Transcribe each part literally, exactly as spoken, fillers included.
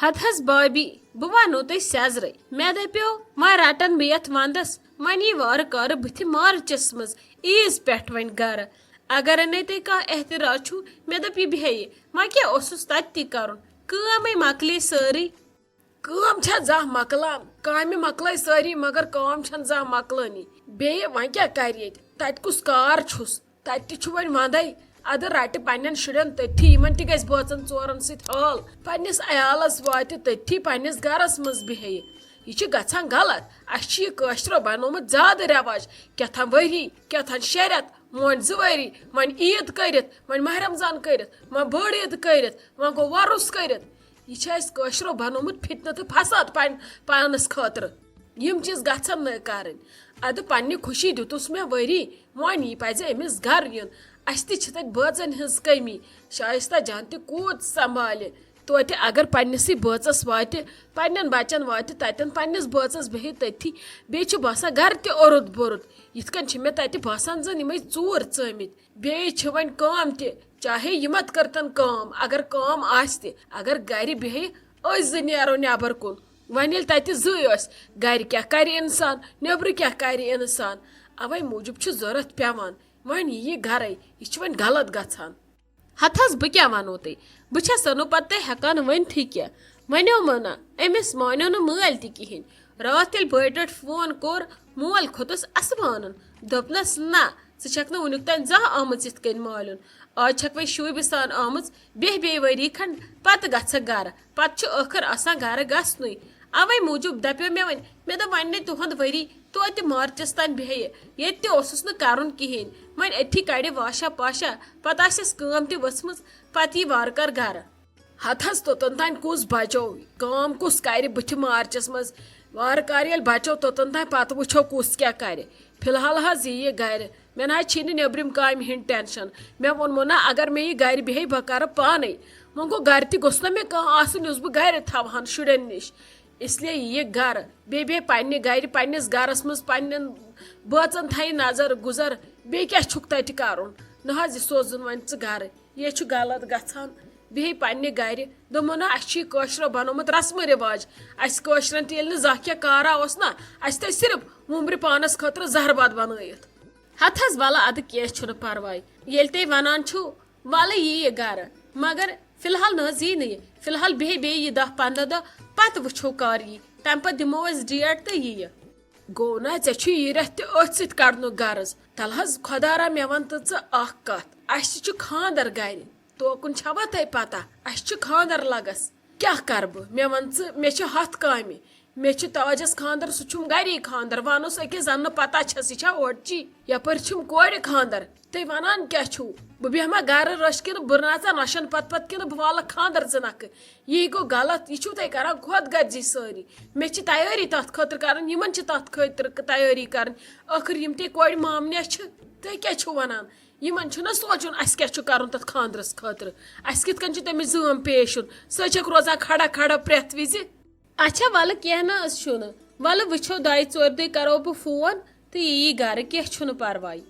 ہتہٕ حظ بابی، بہٕ ونو تۄہہِ سیزرے۔ مےٚ دپیو، وۄنۍ رٹن بہٕ یتھ ونٛدس، وۄنۍ یی وارٕ کارٕ بٕتھِ مارچس منٛز عیٖز پٮ۪ٹھ وۄنۍ گرٕ۔ اگر نے تۄہہِ کانٛہہ اعتراض چھُو، مےٚ دوٚپ، یہِ بیٚہہِ۔ وۄنۍ کیٛاہ اوسُس تتہِ تہِ کرُن؟ کٲمٕے مۄکلے سٲرٕے۔ کٲم چھےٚ زانٛہہ مۄکلان؟ کامہِ مۄکلے سٲری، مگر کٲم چھَنہٕ زانٛہہ مۄکلٲنی۔ بیٚیہِ وۄنۍ کیٛاہ کرِ ییٚتہِ؟ تتہِ کُس کار چھُس؟ تتہِ تہِ چھُ وۄنۍ ونٛدے۔ ادٕ رٹہِ پننٮ۪ن شُرٮ۪ن تٔتھی، یِمن تہِ گژھِ بٲژن ژورن سۭتۍ حال۔ پننِس عیالس واتہِ تٔتھی، پننِس گرس منٛز بیٚہہِ۔ یہِ چھُ گژھان غلط۔ اسہِ چھُ یہِ کٲشرو بنومُت زیادٕ رٮ۪واج۔ کیٛاہ تام ؤری، کیٛاہ تام شےٚ رٮ۪تھ، وۄنۍ زٕ ؤری، وۄنۍ عیٖد کٔرِتھ، وۄنۍ ماہ رمضان کٔرِتھ، وۄنۍ بٔڑ عیٖد کٔرِتھ، وۄنۍ گوٚو وۄرُس کٔرِتھ۔ یہِ چھُ اسہِ کٲشرو بنومُت فتنہٕ تہٕ فساد پن-، پانس خٲطرٕ۔ یِم چیٖز گژھن نہٕ کرٕنۍ۔ ادٕ پننہِ خوشی دیُتُس مےٚ ؤری، وۄنۍ یی پزِ أمِس گرٕ یُن۔ اسہِ تہِ چھِ تتہِ بٲژن ہٕنٛز کٔمی۔ شایستہ جان تہِ کوٗت سنبھالہِ؟ توتہِ اگر پننِسٕے بٲژس واتہِ، پننٮ۪ن بچن واتہِ تتٮ۪ن، پننِس بٲژس بیٚہہِ تٔتھی، بیٚیہِ چھُ باسان گرٕ تہِ اوٚرُت بوٚرُت۔ یِتھ کٔنۍ چھِ مےٚ تتہِ باسان زن یِمے ژوٗر ژٲمٕتۍ۔ بیٚیہِ چھِ وۄنۍ کٲم تہِ، چاہے یِمت کٔرتن کٲم، اگر کٲم آسہِ تہِ، اگر گرِ بیٚہہِ، أسۍ زٕ نیرو نٮ۪بر کُن۔ وۄنۍ ییٚلہِ تتہِ زٕے ٲسۍ، گرِ کیٛاہ کرِ انسان، نیبرٕ کیٛاہ کرِ انسان؟ اوے موٗجوٗب چھُ ضروٗرت پٮ۪وان۔ وۄنۍ یہِ گرے، یہِ چھُ وۄنۍ غلط گژھان۔ ہتہٕ حظ، بہٕ کیٛاہ ونو تۄہہِ؟ بہٕ چھسو نہٕ پتہٕ تۄہہِ ہٮ۪کان ؤنتھٕے کینٛہہ۔ ونیومو نہ، أمِس مانیو نہٕ مٲلۍ تہِ کِہینۍ۔ راتھ ییٚلہِ بٔڑۍ ٹٲٹھۍ فون کوٚر، مول کھوٚتُس اسمانن۔ دوٚپنس، نہ، ژٕ چھکھ نہٕ وُنیُک تام زانٛہہ آمٕژ یِتھ کٔنۍ مالیُن۔ آز چھکھ وۄنۍ شوٗبہِ سان آمٕژ، بیٚہہ بیٚیہِ ؤری کھنڈ، پتہٕ گژھکھ گرٕ۔ پتہٕ چھُ ٲخٕر آسان گرٕ گژھنُے۔ اوے موٗجوٗب دپیو مےٚ وۄنۍ، مےٚ دوٚپ، وۄنۍ نے تُہُنٛد ؤری، توتہِ مارچس تام بیٚہہِ۔ ییٚتہِ تہِ اوسُس نہٕ کرُن کِہینۍ۔ وۄنۍ أتھی کڑِ واشا پاشا، پتہٕ آسٮ۪س کٲم تہِ ؤژھمٕژ، پتہٕ یی وارٕ کار گرٕ۔ ہتہٕ حظ، توٚتن تام کُس بچو؟ کٲم کُس کرِ بٕتھِ مارچس منٛز؟ وارٕ کار ییٚلہِ بچو توٚتن تام، پتہٕ وٕچھو کُس کیٛاہ کرِ۔ فی الحال حظ یِیہِ گرِ۔ مےٚ نہ حظ چھی نہٕ نیٚبرِم کامہِ ہِنٛد ٹینشن۔ مےٚ ووٚنمو نہ، اگر مےٚ یہِ گرِ بیٚہہِ، بہٕ کرٕ پانے۔ وۄنۍ گوٚو، گرِ تہِ گوٚژھ نہ مےٚ کانٛہہ آسُن یُس بہٕ گرِ تھاوہن شُرٮ۪ن نِش۔ اس لیے یِیہِ گرٕ، بیٚیہِ بیٚہہِ پننہِ گرِ، پننِس گرس منٛز پننٮ۪ن بٲژن تھایہِ نظر گُزر۔ بیٚیہِ کیٛاہ چھُکھ تتہِ کرُن؟ نہ حظ، یہِ سوزُن وۄنۍ ژٕ گرٕ۔ یے چھُ غلط گژھان۔ بیٚہہِ پننہِ گرِ۔ دوٚپمو نہ، اسہِ چھُ یہِ کٲشرو بنومُت رسمہٕ رواج۔ اسہِ کٲشرٮ۪ن تہِ ییٚلہِ نہٕ زانٛہہ کینٛہہ کارا اوس نہ، اسہِ تہِ ٲسۍ صرف وُمبرِ پانس خٲطرٕ زہر باد بنٲیِتھ۔ ہتہٕ حظ، ولہٕ ادٕ کینٛہہ چھُنہٕ پرواے۔ ییٚلہِ تُہۍ ونان چھِو، ولہٕ یی یہِ گرٕ۔ مگر فی الحال نہ حظ یی نہٕ یہِ۔ فی الحال بیٚہہِ بیٚیہِ یہِ دَہ پنٛداہ دۄہ، پتہٕ وٕچھو کر یی۔ تمہِ پتہٕ دِمو أسۍ ڈیٹ تہٕ یی یہِ۔ گوٚو نا، ژےٚ چھُے یہِ رٮ۪تھ تہِ أتھۍ سۭتۍ کڑنُک غرض۔ تلہٕ حظ خۄدا را، مےٚ وَن تہٕ ژٕ اکھ کَتھ، اَسہِ تہِ چھُ خانٛدر گرِ، توکُن چھَوا تۄہہِ پتہ؟ اَسہِ چھُ خانٛدر لگس، کیٛاہ کرٕ بہٕ؟ مےٚ وَن ژٕ، مےٚ چھِ ہَتھ کامہِ، مےٚ چھُ تاجس خانٛدر، سُہ چھُم گری خانٛدر، وَنُس أکِس زَن نہٕ پتہ چھَس یہِ چھا اوٚڑچی، یپٲرۍ چھُم کورِ خانٛدر۔ تُہۍ وَنان کیٛاہ چھُو؟ بہٕ بیٚہمہ گرٕ رٔچھ کِنہٕ بہٕ نژا نۄشن پتہٕ پتہٕ کِنہٕ بہٕ والکھ خانٛدر زٕ نکھٕ؟ یی گوٚو غلط، یہِ چھِو تُہۍ کران خۄد غرضی سٲری۔ مےٚ چھِ تیٲری تَتھ خٲطرٕ کَرٕنۍ، یِمَن چھِ تَتھ خٲطرٕ تیٲری کَرٕنۍ۔ ٲخٕر یِم تہِ کورِ مامنہِ چھِ، تُہۍ کیٛاہ چھِو وَنان؟ یِمَن چھُنہ سونٛچُن اَسہِ کیٛاہ چھُ کَرُن تَتھ خانٛدرَس خٲطرٕ، اَسہِ کِتھ کٔنۍ چھُ تٔمِس زٲم پیش یُن۔ سۄ چھَکھ روزان کھڑا کھڑا پرٛٮ۪تھ وِزِ۔ اچھا، وَلہٕ کینٛہہ نہ حظ چھُنہٕ، وَلہٕ وٕچھو دۄیہِ ژورِ دۄہہِ کَرو بہٕ فون تہٕ یہِ یی گَرٕ، کینٛہہ چھُنہٕ پَرواے۔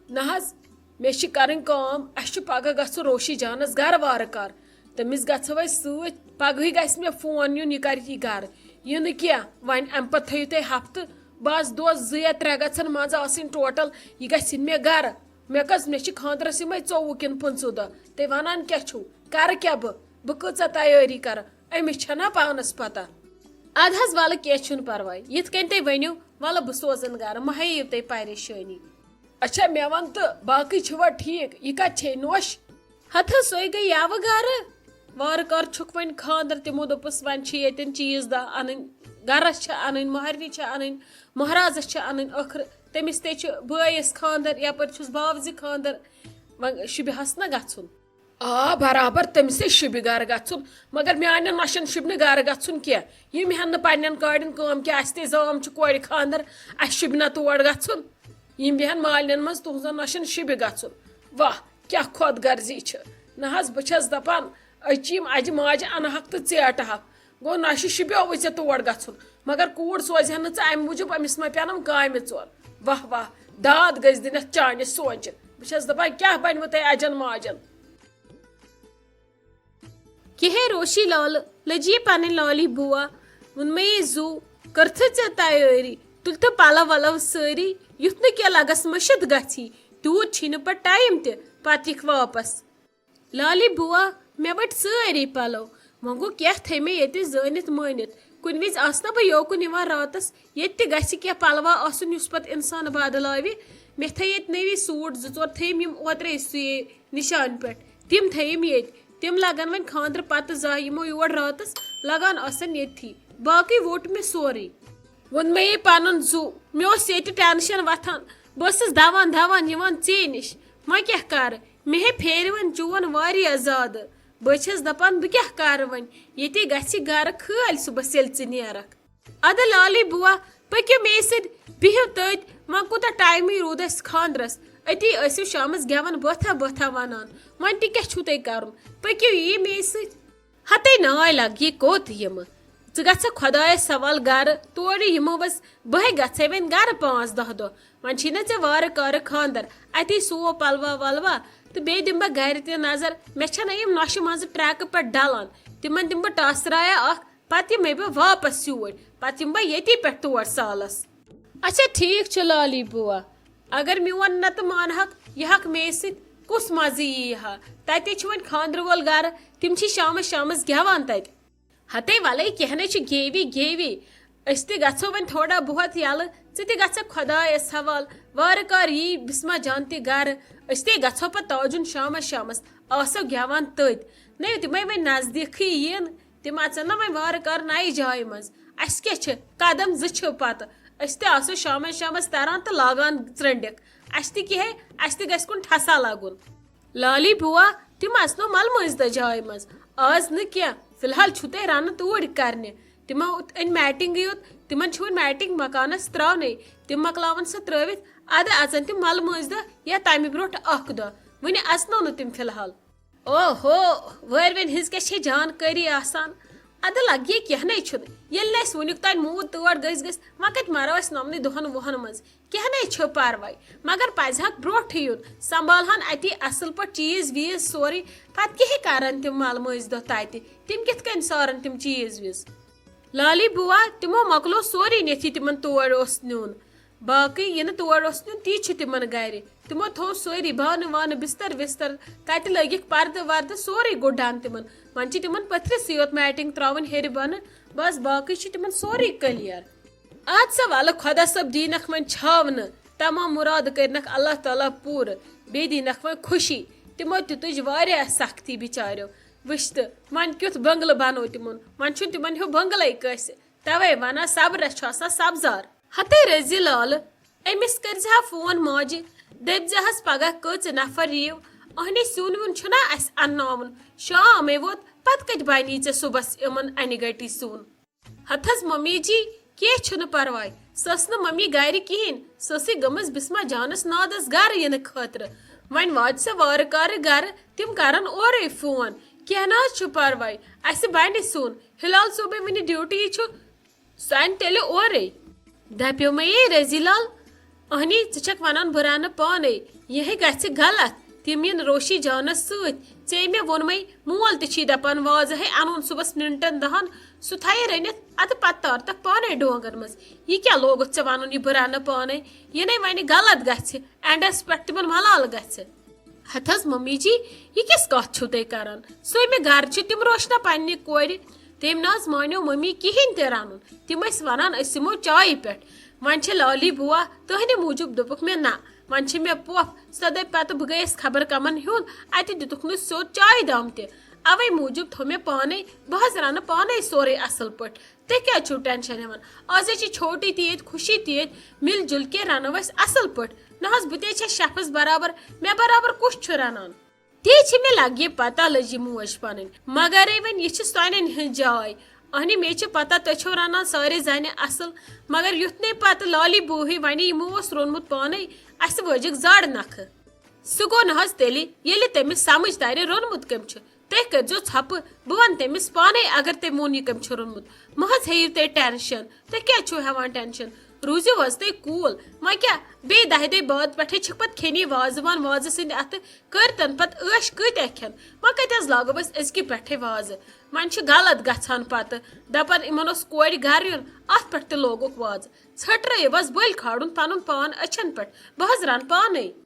نہ حظ، مےٚ چھِ کَرٕنۍ کٲم، اَسہِ چھُ پَگاہ گژھُن روشی جانَس گَرٕ وارٕ کار۔ تٔمِس گژھو أسۍ سۭتۍ، پَگہٕے گژھِ مےٚ فون یُن، یہِ کَرِ یہِ گَرٕ۔ یہِ نہٕ کینٛہہ، وۄنۍ اَمہِ پَتہٕ تھٲیِو تُہۍ ہفتہٕ، بَس دۄہ زٕ یا ترٛےٚ گژھن منٛزٕ آسٕنۍ ٹوٹل، یہِ گژھِ یِنۍ مےٚ گَرٕ۔ مےٚ کٔژ، مےٚ چھِ خانٛدرَس یِمَے ژوٚوُہ کِنہٕ پٕنٛژٕہ دۄہ۔ تُہۍ وَنان کیٛاہ چھُو؟ کَرٕ کیٛاہ بہٕ؟ بہٕ کۭژاہ تیٲری کَرٕ؟ أمِس چھَنا پانَس پَتہ۔ اَدٕ حظ وَلہٕ، کینٛہہ چھُنہٕ پَرواے، یِتھ کٔنۍ تُہۍ ؤنِو، وَلہٕ بہٕ سوزَن گَرٕ، مہ ہیٚیِو تُہۍ پریشٲنی۔ اچھا، مےٚ وَن تہٕ، باقٕے چھِوا ٹھیٖک؟ یہِ کَتہِ چھے نوٚش؟ ہتہٕ حظ، سۄے گٔے یَوٕ گَرٕ۔ وارٕ کارٕ چھُکھ وۄنۍ خانٛدر، تِمو دوٚپُس وۄنۍ چھِ ییٚتٮ۪ن چیٖز دَہ اَنٕنۍ، گَرَس چھِ اَنٕنۍ، مَہرنہِ چھِ اَنٕنۍ، مَہرازَس چھِ اَنٕنۍ، ٲخٕر تٔمِس تہِ چھُ بٲیِس خانٛدر، یَپٲرۍ چھُس باوزِ خانٛدر، وۄنۍ شُبہِ ہَس نہ گژھُن۔ آ، برابر، تٔمِس ہے شُبہِ گرٕ گژھُن، مگر میانٮ۪ن نۄشن شُبہِ نہٕ گرٕ گژھُن کینٛہہ۔ یِم ہٮ۪ن نہٕ پننٮ۪ن کورٮ۪ن کٲم کینٛہہ، اسہِ تہِ زام چھُ کورِ خانٛدر، اسہِ شُبہِ نہ تور گژھُن۔ یِم بیہن مالنٮ۪ن منٛز، تُہنٛزن نۄشن شُبہِ گژھُن۔ واہ، کیٛاہ خۄد غرضی چھِ۔ نہ حظ، بہٕ چھس دپان، أچی یِم اجہِ ماجہِ انہٕ ہکھ تہٕ ژیٹہٕ ہکھ۔ گوٚو، نۄشہِ شُبیووُے ژےٚ تور گژھُن، مگر کوٗر سوزِ ہن نہٕ ژٕ امہِ موٗجوٗب، أمِس ما پٮ۪نم کامہِ ژور۔ واہ واہ، داد گٔژھۍ دِنۍ اتھ چانہِ سونچہِ۔ بہٕ چھس دپان، کیٛاہ بنوٕ تۄہہِ اجن ماجن؟ کِہے روشی لالہٕ، لٔجی پنٕنۍ لالی بوا، ووٚنمَے زُو، کٔرتھٕ ژےٚ تیٲری، تُلتھٕ پلو ولو سٲری، یُتھ نہٕ کینٛہہ لگس مٔشِتھ گژھی، تیوٗت چھی نہٕ پتہٕ ٹایم تہِ، پتہٕ یِکھ واپس۔ لالی بوا، مےٚ ؤٹۍ سٲری پلو، وۄنۍ گوٚو کیٛاہ تھٲے مےٚ ییٚتہِ زٲنِتھ مٲنِتھ، کُنہِ وِزِ آسہٕ نا بہٕ یوکُن یِوان راتس، ییٚتہِ تہِ گژھِ کینٛہہ پلوا آسُن یُس پتہٕ انسان بدلاوِ۔ مےٚ تھٲے ییٚتہِ نٔوی سوٗٹ زٕ ژور تھٲیِم یِم اوترے سُیے نِشانہِ پٮ۪ٹھ، تِم تھٲیِم ییٚتہِ۔ تِم لگن وۄنۍ خانٛدرٕ پتہٕ زانٛہہ، یِمو یور راتس لگان آسن ییٚتھی۔ باقٕے ووٚٹ مےٚ سورُے۔ ووٚن مےٚ یہِ پنُن زُو۔ مےٚ اوس ییٚتہِ ٹینشن وۄتھان۔ بہٕ ٲسٕس دوان دوان یِوان ژے نِش۔ وۄنۍ کیٛاہ کرٕ؟ مےٚ ہے پھیرِ وۄنۍ چون واریاہ زیادٕ۔ بہٕ چھَس دپان، بہٕ کیٛاہ کرٕ وۄنۍ؟ ییٚتے گژھِ گرٕ خٲلۍ صُبحس ییٚلہِ ژٕ نیرکھ۔ ادٕ لالی بوا، پٔکِو مے سۭتۍ، بِہِو تٔتۍ، وۄنۍ کوٗتاہ ٹایمٕے روٗد اَسہِ خانٛدرس، أتی ٲسِو شامس گٮ۪وان بٲتھا بٲتھا ونان۔ وۄنۍ تہِ کیٛاہ چھُو تۄہہِ کرُن؟ پٔکِو یی مے سۭتۍ۔ ہتے ناے لگہِ کوٚت یِمہٕ؟ ژٕ گژھکھ خۄدایس حوال گرٕ، تورٕ یِمو بس، بہے گژھے وۄنۍ گرٕ پانٛژھ دہ دۄہ۔ وۄنۍ چھی نہ ژےٚ وارٕ کارٕ خانٛدر، اتی سُوو پلوا ولوا، تہٕ بیٚیہِ دِمہٕ بہٕ گرِ تہِ نظر۔ مےٚ چھنہ یِم نۄشہِ منٛزٕ ٹرٛیکہٕ پٮ۪ٹھ ڈلان، تِمن دِمہٕ بہٕ ٹاسرایا اکھ، پتہٕ یِمے بہٕ واپس یوٗرۍ، پتہٕ یِمہٕ بہٕ ییٚتی پٮ۪ٹھ تور سالس۔ اچھا ٹھیٖک چھُ لالی بوا، اگر میون نہ تہٕ مانہکھ، یہِ ہکھ مے سۭتۍ، کُس مزٕ یی ہا؟ تتے چھُ وۄنۍ خانٛدرٕ وول گرٕ، تِم چھِ شامس شامس گٮ۪وان تتہِ۔ ہتے ولے کینٛہہ نے چھُ، گیوی گیوی، أسۍ تہِ گژھو وۄنۍ تھوڑا بہت یلہٕ، ژٕ تہِ گژھکھ خۄدایس حوال، وارٕ کار یی بسمہ جان تہِ گرٕ، أسۍ تہِ گژھو پتہٕ تاجُن شامس شامس، آسو گٮ۪وان تٔتۍ۔ نے تِمے وۄنۍ نزدیٖکھٕے یِن، تِم اژن نہ وۄنۍ وارٕ کارٕ نَیہِ جایہِ منٛز۔ اَسہِ کیٛاہ چھِ، قدم زٕ چھِ پتہٕ، أسۍ تہِ آسو شامس شامس تران تہٕ لاگان ژرٛنٛڈِکھ۔ اَسہِ تہِ کیٛاہ ہے، اَسہِ تہِ گژھِ کُن ٹھسا لگُن۔ لالی بوا، تِم اژنو ملہٕ مٲنٛزِ دۄہ جایہِ منٛز۔ آز نہٕ کینٛہہ، فی الحال چھُو تۄہہِ رنہٕ توٗرۍ کرنہِ۔ تِمو أنۍ میٹنگٕے یوت، تِمن چھِ وۄنۍ میٹنگ مکانس ترٛاونَے۔ تِم مۄکلاون سۄ ترٛٲوِتھ، ادٕ اژن تِم ملہٕ مٲنٛزِ دۄہ یا تمہِ برونٛٹھ اکھ دۄہ۔ وُنہِ اژنو نہٕ تِم فی الحال۔ اوہو، وٲروٮ۪ن ہٕنٛز کیٛاہ چھے جانکٲری آسان؟ ادٕ لگہِ کینٛہہ نے چھُنہٕ۔ ییٚلہِ نہٕ اَسہِ وُنیُک تام موٗد تٲر گٔژھۍ گٔژھۍ، وۄنۍ کتہِ مرو أسۍ نۄمنٕے دۄہن وُہن منٛز؟ کینٛہہ نے چھُ پرواے، مگر پزِ ہاکھ برونٛٹھٕے یُن، سنبھال ہن اتی اصل پٲٹھۍ چیٖز ویٖز سورُے۔ پتہٕ کیٛاہ کرن تِم ملہٕ مٲنٛزِ دۄہ تتہِ؟ تِم کِتھ کٔنۍ سارن تِم چیٖز ویٖز؟ لالی بوا، تِمو مۄکلو سورُے نِتھ، یہِ تِمن تور اوس نیُن۔ باقٕے یہِ نہٕ تور اوس نیُن، تی چھُ تِمن گرِ۔ تِمو تھوو سٲری بانہٕ وانہٕ، بستر وستر، تتہِ لٲگِکھ پردٕ وردٕ، سورُے گوٚو ڈن تِمن۔ وۄنۍ چھِ تِمن پٔتھرِسٕے یوت میٹنگ ترٛاوٕنۍ ہیٚرِ بۄنہٕ، بس باقٕے چھُ تِمن سورُے کٔلیر۔ اد سا ولہٕ، خۄدا صٲب دِینکھ وۄنۍ چھاونہٕ، تمام مُراد کٔرنکھ اللہ تعالیٰ پوٗرٕ، بیٚیہِ دِینکھ وۄنۍ خوشی۔ تِمو تہِ تُج واریاہ سختی بِچاریو۔ وٕچھ تہٕ، وۄنۍ کیُتھ بنگلہٕ بنوو تِمن، وۄنۍ چھُنہٕ تِمن ہیوٗ بنگلے کٲنٛسہِ۔ توے ونان، صبرس چھُ آسان سبزار۔ ہتے رزی لالہٕ، أمِس کٔرزِ ہا فون ماجہِ، دٔپزِ ہس پگاہ کٔژ نفر یِیِو، اہنہِ سیُن ویُن چھُنا اسہِ انناوُن، شامے ووت، پتہٕ کتہِ بنی ژےٚ صُبحس یِمن انہِ گٹی سیُن؟ ہتہٕ حظ ممی جی، کینٛہہ چھُنہٕ پرواے۔ سۄ ٲس نہٕ ممی گرِ کِہیٖنۍ، سۄ ٲسٕے گٔمٕژ بسمہ جانس نادس گرٕ یِنہٕ خٲطرٕ۔ وۄنۍ واتہِ سۄ وارٕ کارٕ گرٕ، تِم کرن اورے فون۔ کینٛہہ نہ حظ چھُ پرواے، اسہِ بنہِ سیُن۔ ہلال صٲبے وٕنہِ ڈیوٹی چھُ، سُہ انہِ تیٚلہِ اورے۔ دپیو مےٚ، یے رزی لال، اہنی، ژٕ چھکھ ونان بہٕ رنہٕ پانے، یہِ ہے گژھِ غلط۔ تِم یِن روشی جانس سۭتۍ۔ ژےٚ مےٚ ووٚنمَے، مول تہِ چھی دپان وازٕ ہے انُن صُبحس منٹن دہن، سُہ تھایہِ رٔنِتھ، ادٕ پتہٕ تارتکھ پانے ڈونگن منٛز۔ یہِ کیٛاہ لوگُتھ ژےٚ ونُن یہِ بہٕ رنہٕ پانے؟ یہِ نے وۄنۍ غلط گژھِ، اینڈس پٮ۪ٹھ تِمن ملال گژھِ۔ ہتہٕ حظ ممی جی، یہِ کِژھ کتھ چھِو تُہۍ کران؟ سُے مےٚ گرٕ چھِ تِم روشنا پننہِ کورِ۔ تٔمۍ نہ حظ مانیو ممی کِہیٖنۍ تہِ رنُن۔ تِم ٲسۍ ونان، أسۍ یِمو چایہِ پٮ۪ٹھ۔ وۄنۍ چھِ لالی بوا، تُہنٛدِ موٗجوٗب دوٚپُکھ مےٚ نہ۔ وۄنۍ چھِ مےٚ پۄپھ، سۄ دَپہِ پتہٕ بہٕ گٔیَس خبر کمن ہُنٛد، اَتہِ دِتُکھ نہٕ سیوٚد چایہِ دام تہِ۔ اوے موٗجوٗب تھوٚو مےٚ پانے، بہٕ حظ رنہٕ پانے سورُے اصل پٲٹھۍ۔ تُہۍ کیٛازِ چھِو ٹینشن ہٮ۪وان؟ آز حظ چھِ چھوٹی تہِ ییٚتہِ، خوشی تہِ ییٚتہِ، مِل جُل کے رنو أسۍ اصل پٲٹھۍ۔ نہ حظ، بہٕ تہِ چھَس شیفس برابر، مےٚ برابر کُس چھُ رنان؟ تی چھِ مےٚ لگہِ پتہ لٔجہِ موج پنٕنۍ، مگرے وۄنۍ یہِ چھِ سۄنٮ۪ن ہٕنٛز جاے۔ اہنہِ، مےٚ چھِ پتہ تُہۍ چھِو رنان سارے زنہِ اصل، مگر یُتھ نے پتہٕ لالی بوہٕے ونہِ یِمو اوس روٚنمُت پانے، اسہِ وٲجِکھ زڑ نکھٕ۔ سُہ گوٚو نہ حظ تیٚلہِ، ییٚلہِ تٔمِس سمجھ ترِ روٚنمُت کٔمۍ چھُ۔ تُہۍ کٔرۍزیو ژھۄپہٕ، بہٕ ونہٕ تٔمِس پانے اگر تٔمۍ ووٚن یہِ کٔمۍ چھُ روٚنمُت۔ مہ حظ ہیٚیِو تُہۍ ٹینشن، تُہۍ کیٛازِ چھِو ہٮ۪وان ٹینشن؟ روٗزِو حظ تُہۍ cool۔ وۄنۍ کیٛاہ، بیٚیہِ دَہہِ دۄہہِ بعد پٮ۪ٹھَے چھِکھ پَتہٕ کھیٚنی وازوان وازٕ سٕنٛدِ اَتھٕ۔ کٔرۍتَن پَتہٕ عٲش کۭتیٛاہ کھٮ۪ن؟ وۄنۍ کَتہِ حظ لاگو أسۍ أزکہِ پٮ۪ٹھَے وازٕ؟ وۄنۍ چھِ غلط گژھان پَتہٕ۔ دَپان یِمَن اوس کورِ گَرٕ یُن، اَتھ پٮ۪ٹھ تہِ لوگُکھ وازٕ۔ ژھٔٹرٲیِو حظ بٔلۍ کھالُن پَنُن پان أچھَن پٮ۪ٹھ۔ بہٕ حظ رَنہٕ پانَے۔